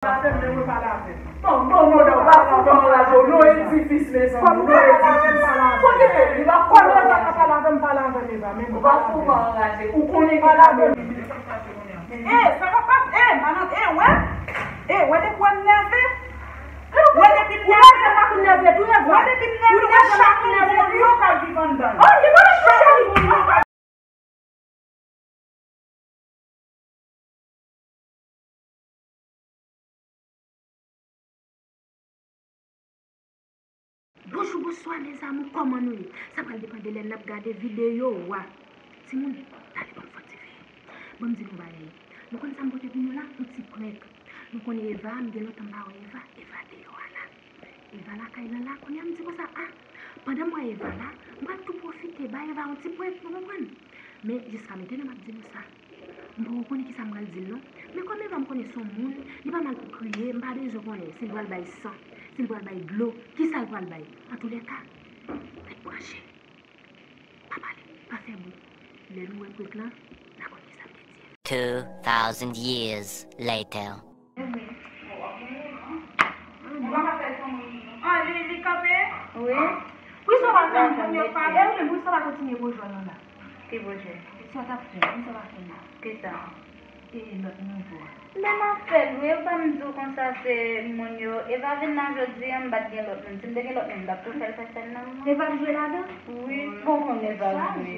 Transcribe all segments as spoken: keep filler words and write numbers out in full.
Pale avè m, men mwen pale avè m. Bon, bon, bon, non, pa fou mwen anraje w. Non, edifis, mezanmi, non, edifis. Kote Eva? Kote Eva? Pale avè m, pale avè m, Eva, men mwen pale avè m. Ou pa fou mwen anraje. Ou konnen ki pale avè m. Eh, sa pa pase. Eh, manan, eh, wè. Eh, wè depi w nève. Wè depi m nève. Wè depi m nève, wè chak moun gon lyon k ap viv anndan l. Oh, li pa chak moun. Bonjou, bonswa, mes amours, kòman nou ye? Sa pral depann de lè n ap gade videyo a. Timoun, tande ban m fè ti veye. Ban m di nou bagay. Nou konn sa m pote pou nou la? Yon ti prank. Nou konnen Eva, m gen lontan m pa wè Eva. Eva deyò a la. Eva lakay lan la, kounye a m di konsa, ah, pandan m wè Eva la, m pral tou pwofite bay Eva yon ti prank, nou konprann? Men, jiska mentnan, m ap di nou sa. M poko konnen kisa m pral di l non. Men kòm Eva m konnen se yon moun, li pa mal pou kriye, m pa bezwen konnen si l pral bay san, si l pral bay dlo, kisa l pral bay. Antoulèka, ret branche. Pa pale, pa fè bri. Lè nou wè prank lan, n a konn kisa m te di. Two thousand years later. Ah, li, li kanpe? Wi. Poukisa w pa fè moun yo pale? E wi, men poukisa w pa kontinye pwojè w la? Ki pwojè? Sa w t ap fè, poukisa w pa fè l? Kisa? E lòt nouvo a. Men m ap fè l wi, ou pa m di w konsa se moun yo. Eva vin la jodi a, m pa t gen lòt moun. Si m te gen lòt moun, m t ap tou fè l fè sèn nan mwen. Eva ap jwe ladan? Wi, bon, bon, Eva ap jwe.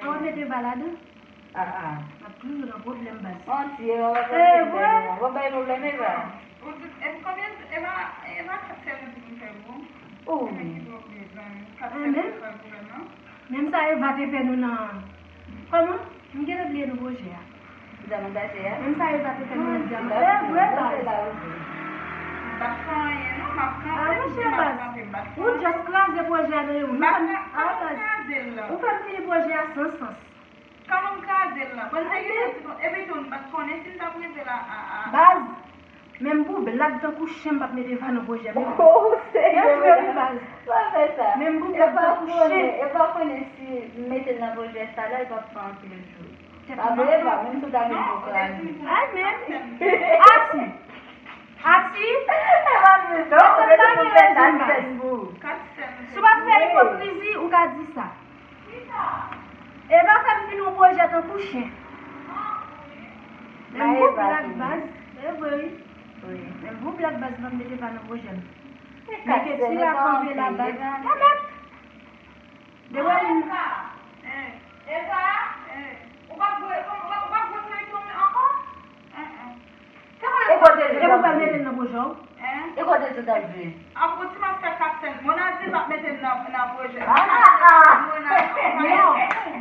An w ap met Eva ladan? Ah, ah. M ap toujou nan pwoblèm, baz. Manti, Eva pa t ap fè pwoblèm, Eva. Ou bay pwoblèm, Eva. Ou di, e konbyen, Eva, Eva kat sèl ou di m fè pou ou? Oh. Ebyen ki pwoblèm, mezanmi? Kat sèl ou fè pwoblèm, non? Menm sa Eva te fè nou nan, kòman? M gentan bliye non pwojè a. Dyaman gaje a? Menm sa Eva te fè nou nan dyaman. E vre, baz. M p ap fè anyen, non, m ap kanpe, m ap kanpe, m ap kanpe. Ou just kraze pwojè a nan yon. M pa, ah, baz. Ou fè m fini pwojè a san sans. Kòman m kraze l lan? Bon, te gentan di, bon, epi tou, m pa t konnen si m t ap rive la, a, a. Baz, menm pou blag tankou chen, m p ap met Eva nan pwojè m. Oh, serye? E vre, wi, baz. Pa fè sa. Menm pou blag tankou chen. Eva konnen, Eva konnen si m mete l nan pwojè sa la, li p ap fè anpil jou. Pa vre, Eva, menm si w ta vin pou kraze. Ay, men. Ati. Ati. Eva di, non, mete pou fè sa, m fè l pou ou. Si w pa fè ipokrizi, ou ka di sa. Eva fè m fini yon pwojè tankou chen. Menm pou blag, baz. E vre, wi. Menm pou blag, baz, ban m mete pa nan pwojè m. Men ke ti la kanpe la, baz. Mwen menm. De wè moun. Eva! Eva! Ou p ap jwe, ou p ap, ou p ap jwe feyton ankò? E kote Djouda ap jwe? E kote Djouda ap jwe? Apre ti m ap fè kat sèn. Mona di l p ap mete m nan, nan pwojè. Ah, ah, ah. Mona, non,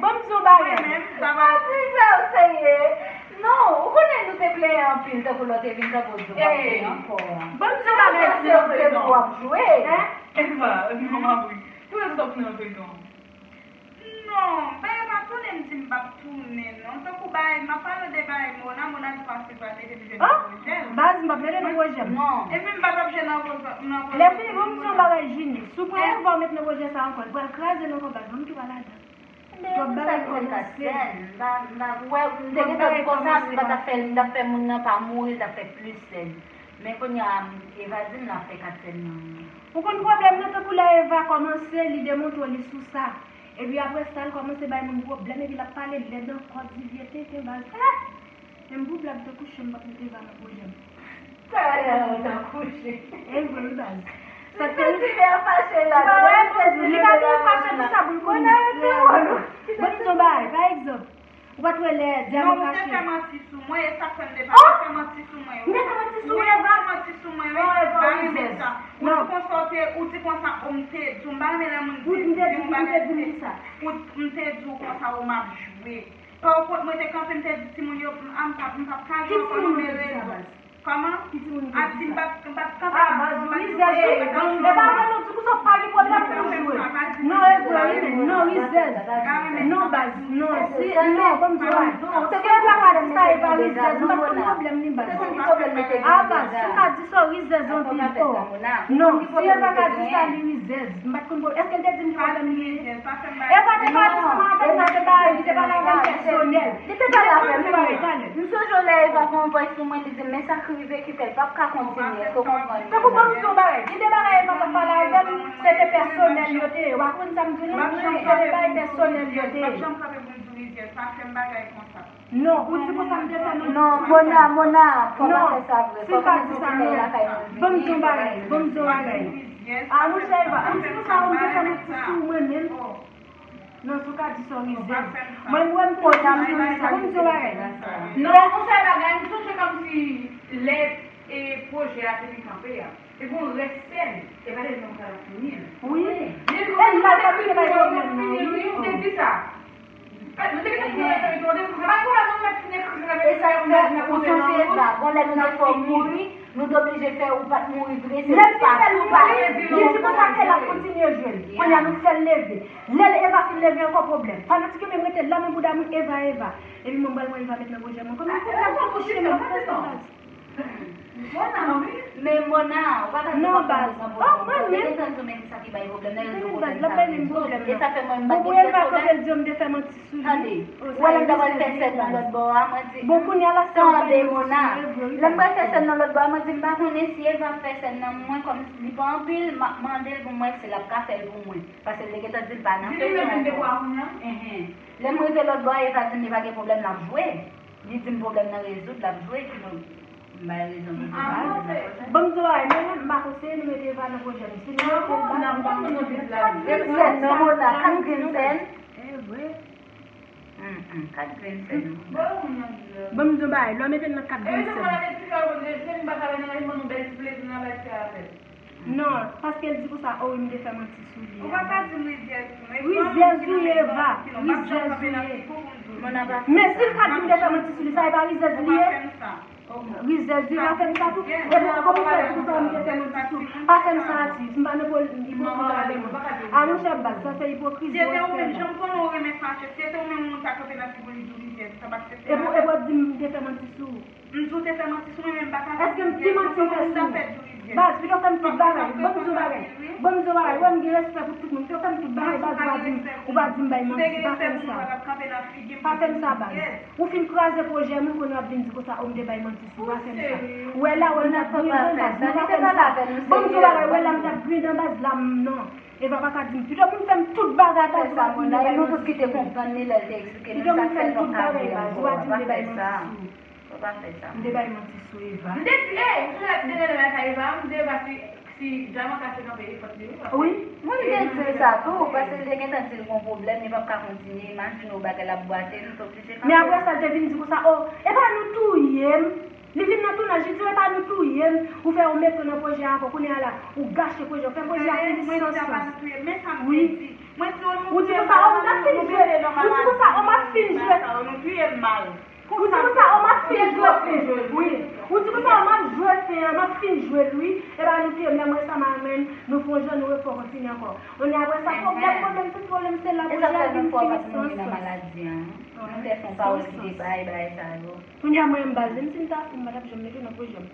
ban m di w bagay. Mwen menm, sa va. Mwen di sa w serye. Non, ou konnen nou te plenyen anpil, tankou lè w te vin, tankou w di w p ap jwe ankò. Ban m di w bagay, se w te di w ap jwe. Eva, non, m ap ri. Pou yo t ap nan feyton. Non, bagay pa tounen, m di m p ap tounen, non. Tankou bagay, m ap pale de bagay Mona, Mona di paske l pral mete m jwe nan pwojè l. Baz, m p ap mete nan pwojè m. Non. Epi m pa t ap jwe nan pwojè, nan pwojè. Lè fini, ban m di yon bagay, Jini. Si w pran Eva w met nan pwojè sa ankò, li pral kraze l ankò, baz, ban m tou pale ladan. Twòp bagay kòmanse. M pa, m pa, ou wè, m te gentan di konsa, m pa t ap fè, m t ap fè moun nan pa mouri, l t ap fè plis sèn. Men kounye a, Eva di m l ap fè kat sèn nan. Ou konn pwoblèm nan, tankou lè Eva kòmanse, li demontre w li sou sa. Epi apre sa, l kòmanse bay moun pwoblèm, epi l ap pale lèd ankò, di vye tenten, baz. Eh! Menm pou blag tankou chen, m p ap mete Eva nan pwojè m. Sa a lè w tankou chen. E vre, wi, baz. Sa te rive a fache la. Li pa wè, li pa gen fache pou sa, pou l konnen. Bon, m di w bagay, pa egzanp, ou pa t wè lè dyaman kache. Non, ou te fè manti sou mwen, e sa k fè m te pa fè manti sou mwen, wi. M te fè manti sou mwen, Eva? Wi, ou te fè manti sou mwen, wi. Bagay men sa. Ou di konsa, ou te, ou di konsa, o, m te di w, m pa renmen lè moun di, di yon bagay, m te di w konsa, o, m ap jwe. Pa w kont mwen te kanpe, m te di timoun yo, m, a, m p ap, m p ap ka jwe ankò, non, men rezon. Kòman? A, si m p ap, m p ap kanpe, m p ap kanpe, m p ap kanpe. E pa vre, non, di konsa w pa gen pwoblèm pou jwe. Non, e vre, wi, men non, rizèz. Non, baz, non, si, non, ban m di w. Se ke Eva ka di sa, e pa rizèz, m p ap konn pwoblèm li. Baz. Ou konn ki pwoblèm nou te gen? Ah, baz, si w ka di sa, w rizèz anpil. Oh. Non, si Eva ka di sa, li rizèz. M pa t konn pwoblèm. Èske l te di m ki pwoblèm li ye? Eva te ka di sa maten, sa te bagay, li te pale avè m pèsonèl. Li te pale avè m, wi. M sonje lè Eva voye yon voice sou mwen, li di m, men sa k rive ki fè l p ap ka kontinye. Èske w konprann? Tankou ban m di yon bagay. Gen de bagay Eva t ap pale avè m, se te pèsonèl yo te ye. W a konn sa m di nou? Se te bagay pèsonèl yo te ye. Non, ou di konsa m te fè manti. Non, Mona, Mona, fò pa fè sa vre. Fò pa di sa, Mona. Ban m di yon bagay, ban m di yon bagay. Ah, monchè Eva, ou di konsa, ou m te fè manti sou mwen menm. Non, si w ka di sa, w rizèz. Mwen, mwen, m te di sa, ban m di yon bagay. Non, monchè Eva, m sonje kòmsi lè e pwojè a te vin kanpe a. Te gon rès sèn, e pa te janm ka fini l. Wi. Li di konsa, nou pa t ap fini l, wi, nou te di sa. Nou te gentan fini l, nou te di sa. E sa k fè, ou sonje Eva, gon lè nou te fè w mouri, nou t oblije fè ou pa t mouri vre, se pa tou pa. Li di konsa ke l ap kontinye jwe l. Kounye a nou fè l leve. Lè Eva fin leve ankò pwoblèm. Fanatik yo menm rete la men bouda moun Eva, Eva. Epi mwen m pral wè Eva met nan pwojè mwen. Kòman pou Eva kouche menm, fè sa baz. Mona, wi. Men Mona, ou pa ka di non, baz. Oh, mwen menm. Te gentan di w, men se sa ki bay pwoblèm nan, rezo pwoblèm sa, rezo. E sa fè mwen m pa gen pyès pwoblèm. Bon, pou Eva kanpe, l di w m te fè manti sou li. Tande, ou wè lè m ta pral fè sèn nan lòt bò a, mwen di, tande, Mona, lè m pral fè sèn nan lòt bò a, mwen di, m pa konnen si Eva ap fè sèn nan, mwen kòm li pa anpil, m ap mande l pou m wè si l ap ka fè l pou mwen. Paske l te gentan di l pa nan feyton ankò. Enhen. Lè m rive lòt bò a, Eva di m li pa gen pwoblèm, l ap jwe. Li di m pwoblèm nan rezoud, l ap jwe, epi nou, m bay rezon pou sa. Ban m di w bagay, mwen menm, m pa konseye nou mete Eva nan pwojè m. Si nou mete l, ba nou. Kat green sèn, non, Mona, kat green sèn. E vre. Kat green sèn, non. Ban m di w bagay, lè w mete l nan kat green sèn. Non, paske l di konsa, oh, wi, m te fè manti sou li. Ou pa ka di m rizyèz tou, non. Rizyèz ou ye, Eva. Rizyèz ou ye. Men si l ka di m te fè manti sou li, sa e pa rizyèz li ye? Rizyèz li, pa fè m sa tou. Epi, kòman w fè di konsa, m te fè manti sou? Pa fè m sa, atis. M pa nan ipokrit avè mwen. A, monchè, baz, sa se ipokrizi w ap fè la. Si se te ou menm, jan m konnen w renmen fache, si se te ou menm, moun ta kanpe nan figi w, li di w rizyèz, ou t ap aksepte la? Epi, epi w ap di m te fè manti sou ou. M di w te fè manti sou mwen, men m pa ka di w rizyèz. Èske m, ki manti m fè sou ou? Baz, pito fè m tout bagay. Ban m di w bagay. Ban m di w bagay. Wè, m gen respè pou tout moun. Pito fè m tout bagay, baz, ou pa di m, ou pa di m bay manti. Pa fè m sa. Pa fè m sa, baz. Ou fin kraze pwojè m, kounye a w ap vin di konsa, oh, m te bay manti sou ou. Pa fè m sa. Wè la, wè, m t ap griyen dan, baz. Ban m di w bagay, wè la, m t ap griyen dan, baz, la, m, non. Eva pa ka di m. Pito moun fè m tout bagay, baz, ou pa di m te bay manti sou ou. Pito moun fè m tout bagay, baz, ou pa di m te bay manti sou ou. Fò pa fè sa. M te bay manti sou Eva. M te di, ey, m te di, dènye lè lakay Eva, m di Eva si, si Jamal ka se kanpe, e fòt li, wi, paske. Wi. Mwen, m te di l sa tou, paske l te gentan di l gon pwoblèm, li p ap ka kontinye, imajine w bagay la ap bwate, nou t oblije kanpe. Men apre sa, l te vin di konsa, oh, e pa nou touye m. Li vin nan tounaj, li di, e pa nou touye m. Ou fè yon mete nan pwojè a ankò, kounye a la, ou gache pwojè, ou fè pwojè a fini san sans. Wi. Ou di konsa, oh, m t ap fin jwe. Ou di konsa, oh, m ap fin jwe. Ou di konsa, oh, m ap fin jwe. Wi. Ou di konsa, oh, m ap jwe fen an, m ap fin jwe l, wi. E pa nou touye m, lè m wè sa m al menm, nou fè yon jan, nou refè kontinye ankò. Kounye a, apre sa, pwoblèm, pwoblèm, tout pwoblèm, se la pwojè a vin fini san sans. Nou fè fon pawòl ki te bay, bagay sa yo. Kounye a, mwen menm baz, menm si m ta fou, m pa t ap janm mete w nan pwojè m.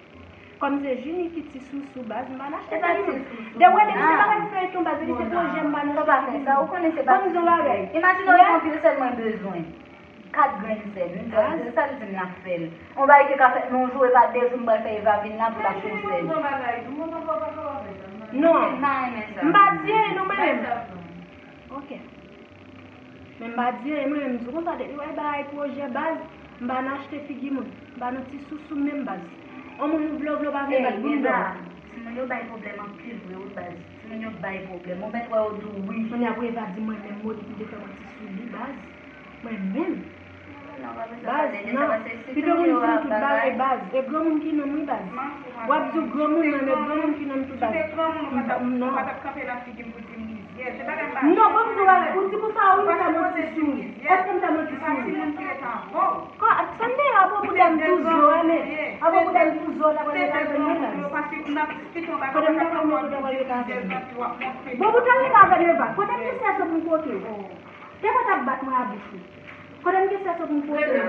Kòm se Junie ki ti sousou, baz, m pa n achte figi moun. Depi w wè depi se bagay feyton, baz, depi se pwojè, m pa n achte figi moun. Ban m di w bagay. Imajine w gen yon pil sèl mwen bezwen. Kat grenn sèl, m di w, se sa l di m l ap fè l. Yon bagay ki ka fèt nan yon jou, e pa de jou m pral fè Eva vin la pou l ap fè yon sèl. Non. M pa di anyen non, mwen menm. Ok. Men m pa di anyen, mwen menm, m di w konsa, depi w wè bagay pwojè, baz, m pa nan achte figi moun, m pa nan ti sousou menm, baz. On moun ou vle, ou vle, ou pa vle, baz, bon, m dòmi. Timoun yo bay pwoblèm anpil vre wi, baz. Timoun yo bay pwoblèm. Ou mèt wè yo di w wi. Kounye a pou Eva di mwen menm, Monique, m te fè manti sou li, baz. Mwen menm. Baz, non. Pito moun di m tout bagay, baz. E granmoun ki nonm wi, baz. W ap di w granmoun, mwen, men granmoun ki nonm tou, baz. Non. Non, ban m di w bagay. Ou di konsa, ou m fè manti sou ou. Èske m fè manti sou ou? Sa m te ye a pwopotè m touzo a, men a pwopotè m touzo a, ta pral met avè m nan baz. Kote m ta pral met, ou ta pral met avè m. Bon, pou ta met avè m, Eva, kote m te sèso pou m kote w? Te pa t ap bat mwen a bouch ou. Kote m te sèso pou m kote w?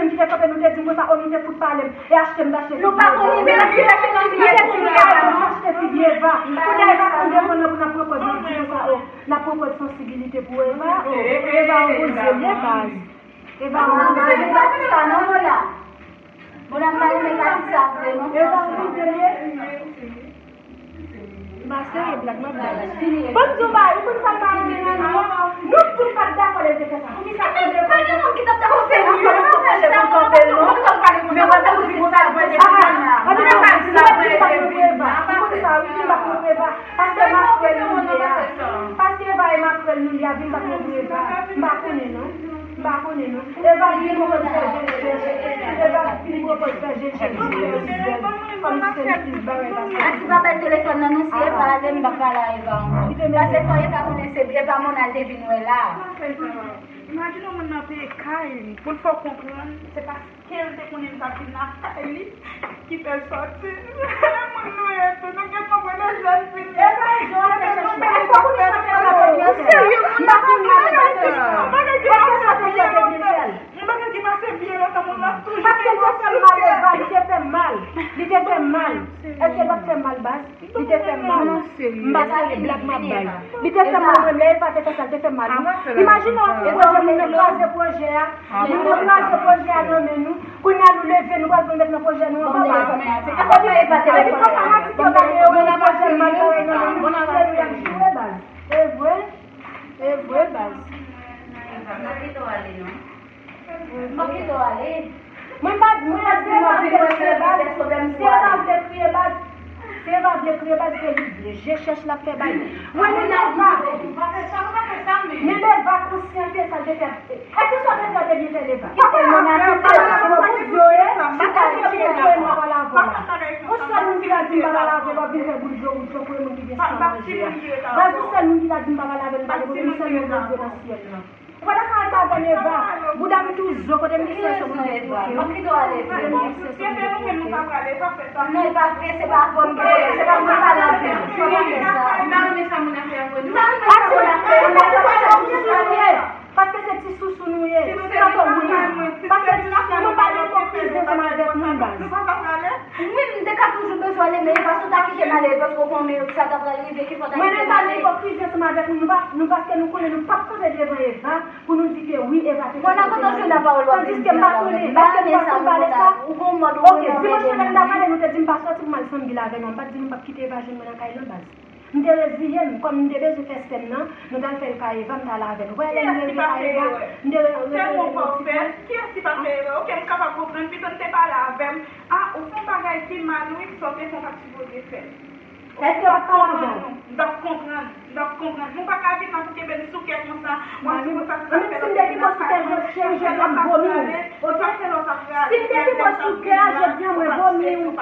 menm ki te kanpe, nou te di m konsa, o, nou te fout pale m, e achte m t achte figi Eva. Nou pa konn Eva, ki te fè nan figi Eva, nou t achte figi Eva. Kounye a Eva konn devan nan pou n ap pran pòz, n ap di konsa, o, n ap pran pòz sansibilite pou Eva, o, Eva yon bon zye l ye, baz. Eva yon bon zye l ye. Eva yon bon zye l ye. Eva yon bon zye l ye. M pa serye, blag m ap bay. Ban m di w bagay, ou konn sa m pa renmen nan nou? Nou tout pa t dakò lè l te fè sa. Poukisa? Epi pa gen moun ki t ap dakò fè nou, yo pa pale pou kanpe non. Men wè pou di pou sa vre de Eva. Ou konn sa wi, m pa konn Eva. Paske makrèl li ye a. Paske Eva e makrèl nou li a, vin pa konn Eva. M pa konnen non. M pa konnen non. Eva vin pran pòz fè jenn, jenn. Eva vin pran pòz fè jenn, jenn, jenn, jenn. Kòmsi se li plis bagay pase. Ati pa bay telefòn nan non, si Eva ale, m pa pale a Eva ankò. Paske fò Eva konnen se Eva Monal te vin wè la. Imajine yon moun nan peye kay li, pou l fè w konprann, se paske l te konnen l t ap vin nan kay li, ki fè l sòti. Moun nou ye tou, nou gen konprann jèn fi nou ye. Epa jan w ap fè chèche. Èske w konnen sa fè sa pou ou? Ou serye, moun nan pa fè sa. Èske sa te fè te vin fè l? Yon bagay ki pase byen lontan, moun nan toujou gen konfyans. Paske l te fè m mal, Eva, li te fè m mal. Li te fè m mal. Èske l pa t fè m mal, baz? Li te fè m mal. M pa serye, blag m ap bay. Li te fè m mal, mwen, lè Eva te fè sa, li te fè m mal. Imajine w, e pwojè, moun nan kraze pwojè a. Moun nan kraze pwojè a nan men nou. Kounye a nou leve, nou pral pran met nan pwojè nou an, papa. Epi konsa, mati kè w gade yo, pwojè mal nan men nou. Se nou y ap joure, baz. E vre? E vre, baz. Mwen pa di mwen di mwen vle kriye baz. Si Eva vle kriye baz, si Eva vle kriye baz, se li vle. Je chèch l ap fè baz. Mwen menm Eva, menm Eva konsyante sa l te fè. Èske sa te fè te byen fè Eva? Kite l mona, kite l mona. Bondye, si ta di mwen pa pale avè w la. Yon sèl moun ki ta di m pa pale avè l, w ap vin fè boul zo wouj tankou yon moun ki gen san manje a. Baz, yon sèl moun ki ta di m pa pale avè l, m pa gen yon sèl moun Bondye nan syèl la. Ou pa ta ka al avè Eva. Bouda m tou zo, kote m gen sèso pou m te bloke w. Kote m gen sèso pou m te bloke w. Non, e pa vre, se pa avè w m gen, se pa pou m pale avè w. Ou pa ka fè sa. Ou pa renmen sa moun nan fè avè nou. Paske se ti sousou nou ye. Paske se ti sousou nou ye. Tankou moun nan. Paske ti sousou nou pa gen ipokrizi ansanm avèk moun, baz. Wi, m te ka toujou bezwen ale, men Eva, si w ta kite m ale, paske w konnen sa ta pral rive, ki fò w ta kite m ale. Mwen menm pa gen ipokrizi ansanm avèk nou, nou pa, nou paske nou konnen nou p ap kanpe devan Eva pou nou di ke wi, Eva te fè sa, te mal. Tandiske m pa konnen, èske m pa konn pale sa? Oke, dimanch maten m ta pale, nou te di m pa sòti pou m al Sanvil avè nou, m pa t di nou m p ap kite Eva jwenn mwen nan kay lan, baz. M te reziye m, kòm m te bezwen fè sèn nan, nou t al fè l kay Eva, m t al avè l. Ou wè lè m rive kay Eva, m te re- re- re- re- ti pwen. Kiyès ki pa fè erè? Oke, m kapab konprann, pito n te pale avè m. A, ou fè yon bagay ki mal, wi, sa w te fè w pa t sipoze fè l. Èske w pa t pale avè w? M t ap konprann, m t ap konprann. Nou pa ka vin la pou kenbe n sou kè konsa. W ap di konsa, se sa k fè lòt moun nan fè. Cheri, jodi a m vomi w. Oke? Si m te kenbe w sou kè a, jodi a mwen vomi w.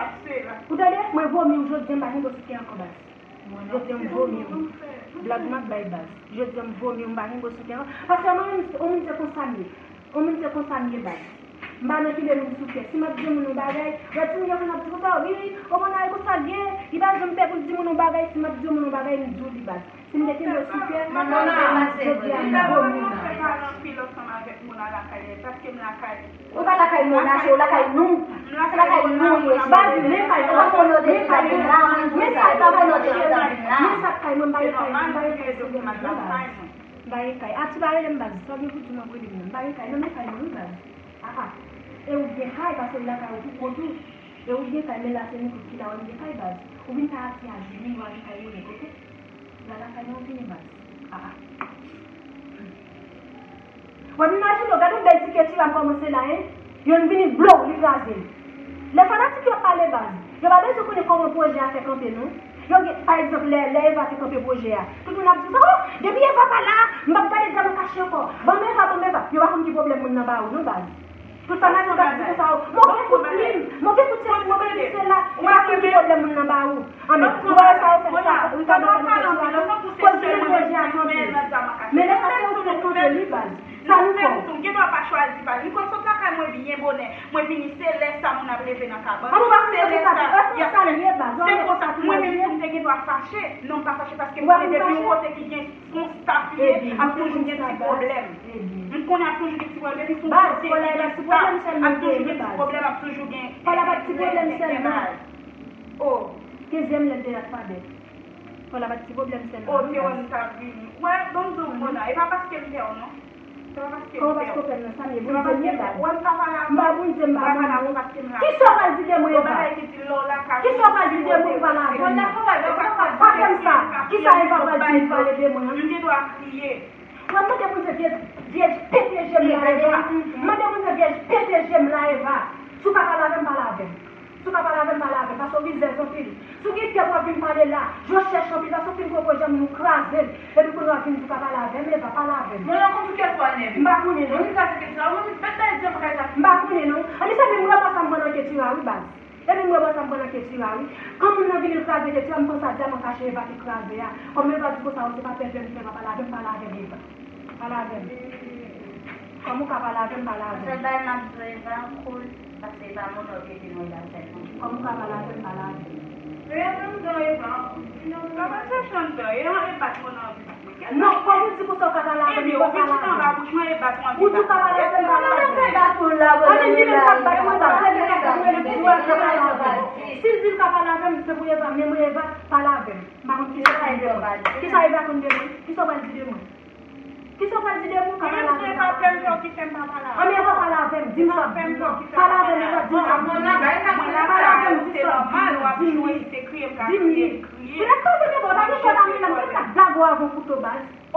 Ou tande? Mwen vomi w, jodi a m pa kenbe w sou kè ankò, baz. Jodi a m vomi w. Blag m ap bay, baz. Jodi a m vomi w, m pa gen gwo sou kè. Paske mwen menm, yon moun se konsa m ye. Yon moun se konsa m ye, baz. M pa nan kenbe moun sou kè. Si m ap di yon moun yon bagay, lè timoun yo konn ap di konsa, wi, o Mona e konsa l ye, li pa janm pè pou l di moun yon bagay, si m ap di yon moun yon bagay, m di w li, baz. Si m te kenbe w sou kè, jodi a m vomi w, baz. Ou pa lakay Mona, se ou lakay nou. Se lakay nou ou ye, cheri. Baz, men kay mwen, men kay mwen. Men sa k kay mwen, cheri. Men sa k kay mwen, m pa gen kay, m pa gen kay, se mwen, baz. M pa gen kay. A, ti pa rele m, baz. Sa w gen pou di m, w ap rele m nan. M pa gen kay, non, men kay mwen, wi, baz. A, a. E ou gen kay, paske ou lakay ou pou kont ou. E ou gen kay, men la se nou tout ki la, w gen kay, baz. Ou vin kay a ti a Julie, ou pa gen kay ou nèg, oke? La lakay mwen, ou vini, baz. A, a. W ap imajine w, gade yon bèl ti kèti la m kòmanse la, en. Youn vini, blow, li kraze l. Lè fanatik yo ap pale, baz, yo pa bezwen konnen kòman pwojè a fè kanpe, non. Yo gen, pa egzanp, lè, lè Eva te kanpe pwojè a, tout moun ap di, o, depi Eva pa la, m p ap gade Dyaman Kache ankò. Ban m Eva, ban m Eva. Yo pa konn ki pwoblèm moun nan ba ou, non, baz. Tout fanatik ap di konsa, o, move kout plim, move kout sesi, move kout sela. Yo pa konn ki pwoblèm moun nan ba ou. Anben, ou pa wè sa yo fè sa, Ricardo fè nan Kèti la, non? Koz li pwojè a kanpe. Men lè sa se ou ki fè kanpe li, baz. Sa nou fè w. M gen dwa pa chwazi, baz. M konn sot lakay mwen byen bonè. Mwen vini, se lè sa moun ap leve nan kabann. An, nou pa konn se konsa, e konsa l ye, baz. Se konsa, mwen menm tou, m te gen dwa fache. Non, m pa fache paske m konnen depi yon kote ki gen, se yon staf li ye, ap toujou gen ti pwoblèm. M konnen ap toujou gen ti pwoblèm. Depi se yon kote ki gen staf, ap toujou gen ti pwoblèm, ap toujou gen, gen bagay. O. Kenzyèm lè l te la fadè. Fò la pa t ti pwoblèm sèlman. O, wi, te wè m t ap vini. Wè, ban m di w, Mona, e pa paske m pè w, non. Se pa paske m pè w. Kòman paske w pè m nan? Sa m ye? Bondye m ye, baz. Wè, m pa pale avè w. M pa Bondye, m pa moun, non. Kisa w pral di de mwen, Eva? Kisa w pral di de mwen, ou pale avè m? Pa fè m sa. Kisa Eva pral di m pale de mwen, an? M gen dwa kriye. Mwen mande Bondye vyèj, vyèj pete je m la, Eva. Mande Bondye vyèj pete je m la, Eva. Si w ka pale avè m, pale avè m. Si w ka pale avè m, pale avè m, paske w rizèz anpil. Si w gen kè pou w ap vin pale la, je w chèch anpil, paske w fin pran pwojè moun, ou kraze l. Epi kounye a w ap vin di w ka pale avè m, Eva, pale avè m. Mwen la konn sou kè twa nève. M pa konnen, non. Mwen vin kraze Ketira, mwen vin fè bèl djòb kraze sa. M pa konnen, non. Ann, mezanmi, m wè pa sa m pran nan Ketira, wi, baz. Epi m wè pa sa m pran nan Ketira, wi. Kan moun nan vini l kraze Ketira, m panse a Dyaman Kache Eva ki kraze a. Kòm Eva di konsa, ou se pa pèpè, m fè pa pale avè m, pale avè m, Eva. Pale avè m. Kòm ou ka pale avè m, pale avè m. Sèl bagay m ap di w, Eva, cool, paske Eva, moun nan te di nou Eva fè nou. Kòm ou ka pale avè m, pale avè m. Eva, m dan Eva, cool. Sinon, m pa pral chèche anndan, e an Eva, moun nan anvi. Non, kòm ou di konsa ou ka pale avè m, ou pa pale avè m. Ou di ou ka pale avè m, pale avè m. Anben, li menm k ap bat mwen la, se li k ap bat mwen, li di w ka pale avè m. Si l di l ka pale avè m, se pou Eva, men mwen Eva, pale avè m. M pa konn kisa Eva konn de mwen. Kisa Eva konn de mwen? Kisa w pral di de mwen? Kisa w pral di de mwen? Ou ka pale avè m, pale avè m. Anben, Eva, pale avè m, di m sa w di m nan. Pale avè m, Eva, di m sa w di m nan. Pale avè m, di sa w di m nan. Di m li. Di m li. Ou nèk kraze tèt ou, ou pa gen kò nan men l, m te ka dago avè yon kouto, baz.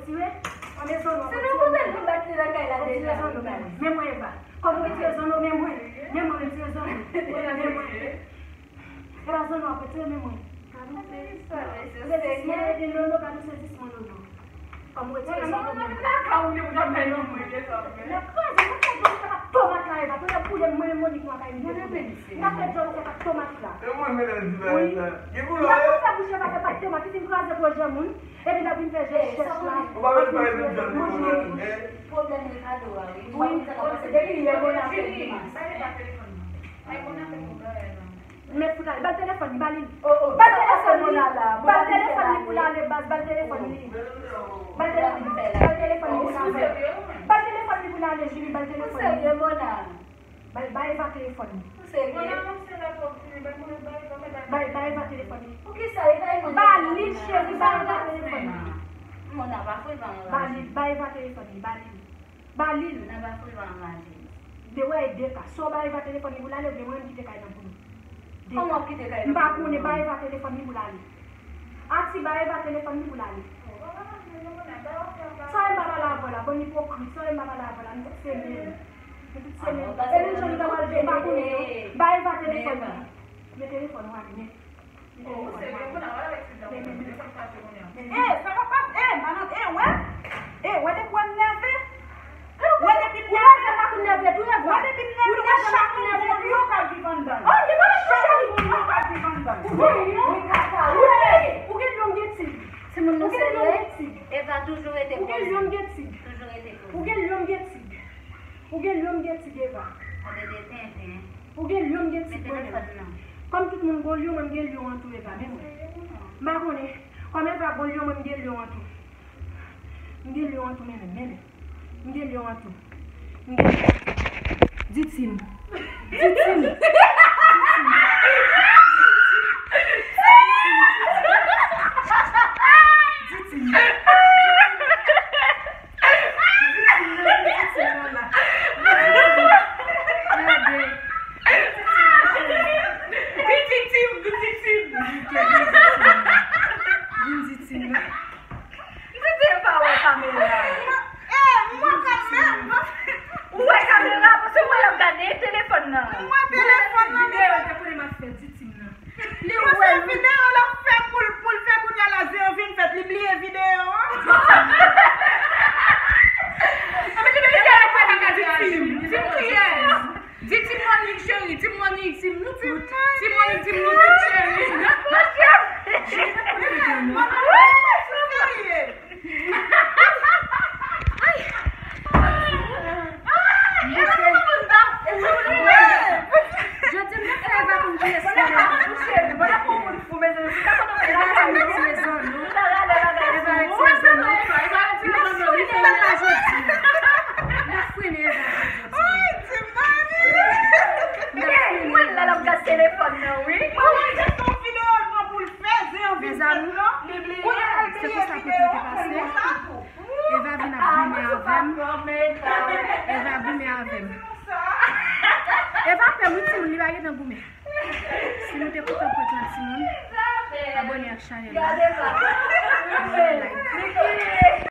retire. An men zanno ap retire zanno. Men mwen Eva. Kòm retire zanno, men mwen. Men mwen retire zanno. Men mwen. E pa zanno ap retire, men mwen. Sezisman Lolo, gade sezisman Lolo. Kòm ou retire zanno, men mwen. N ap kraze, n ap fè zanno, se pa tomat la, Eva. Tonton boule mwen, Monik, mwen kay mete. N ap fè djòl, se pa tomat la. Wi. N ap fè bouch Eva, se pa tomat. Li fin kraze pwojè moun. Epi n ap vin fè jès chèch la. Ou pa vle pale de djòl, Monik. Pwoblèm Ricardo a, wi. Wi. Depi yè, bon, n ap fè grimas. Mèt fout ale. Ba l telefòn li, ba li. Ba l telefòn li. Ba l telefòn li pou l ale, baz. Ba l telefòn li. Ba l telefòn li. Ba l telefòn li pou l ale. Ba l telefòn li pou l ale, Julie. Ba l telefòn li. Ba, ba Eva telefòn li. Ba, ba Eva telefòn li. Ba li, cheri, ba Eva telefòn li. Ba li, ba Eva telefòn li. Ba li. Ba li l. Nan pa fè l pa anraje. De wè e de ka. Swa w ba Eva telefòn li pou l ale, oubyen mwen menm kite kay nan pou nou. De ka. Kòman w kite kay nan pou nou? M pa konnen, ba Eva telefòn li pou l ale. Ati, ba Eva telefòn li pou l ale. Sa e m pa pale avè w la, bann ipokrit, sa e m pa pale avè w la, nou tout se menm. Nou tout se menm. E menm jan nou ta pral viv, m pa konnen non. Ba Eva telefòn li. Men telefòn ou ale, men. Eh, sa pa pa, eh, madanm, eh, wè. Eh, wè depi w nève. Wè depi m nève. Wè depi m nève, wè chak moun gon lyon k ap viv anndan l. Chak moun gon lyon k ap viv anndan l. Ou gen lyon, ou gen tig. Timoun nou serye. Eva toujou rete poze. Ou gen lyon, ou gen tig. Ou gen lyon, ou gen tig, Eva. Gade de tenten. Ou gen lyon, m gen tig mwen menm. Kòm tout moun gon lyon, mwen m gen lyon an tou, Eva, men mwen. M pa konnen. Kòm Eva gon lyon, mwen m gen lyon an tou. M gen lyon an tou, men menm, men menm. M gen lyon an tou. M gen lyon an tou. Di Tim. Di Tim. Di Tim. Di Tim. Vin di Tim, vin di Tim. Vin di Tim. M di Tim pa wè kamera. Eh, m wè kanmenm. Ou wè kamera, paske mwen ap gade telefòn nan. M wè telefòn nan, men. Videyo te konnen m ap fè, di Tim nan. Li wè Bliye videyo an. Anben, li gen yon papa ka di Tim. Tim kiyès? Di Tim Monique, cheri. Tim Monique. Tim nou tout. Tim Monique, Tim nou tout, cheri. Mon Dieu. Ay. Jodi m te fè Eva konn kiyès li ye. Eva se yon ti rezon, non? Eva se yon ti rezon, non? Li fè Eva jodi. Li fè Eva jodi. Mwen la l ap gad telefòn nan, wi. Mezanmi, se konsa pou te pase. Eva vin ap goumen avè m. Eva goumen avè m. Eva pè m, wi, timoun, li pa gentan goumen. Si nou te kontan prank lan, timoun, abòne ak chanèl la. Like.